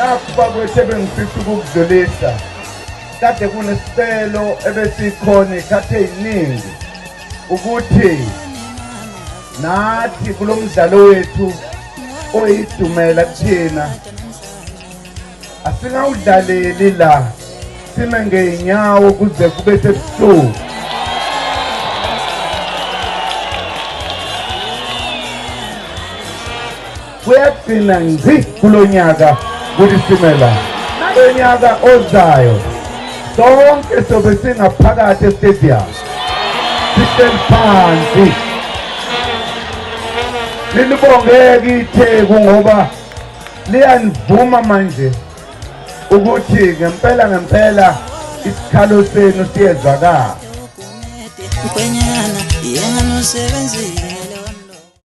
Nakho bakwethu ebengifisa ukukudlulisa, kade kunesicelo ebesikhona ikhathi eziningi ukuthi nathi kulomdlalo wethu oyidumela kuthina asingawudlaleli la, sime ngeenyawo kuze kube sebusuku. Kuyagcina ngci kulonyaka ukuthi sime la. Nalonyaka ozayo sonke sobe singaphakathi estadium, sihleli phansi. Lilibongeke iTheku ngoba liyanivuma manje ukuthi ngempela ngempela isikhalo senu siyezwakala. Mkhwenyana yena nosebenzile.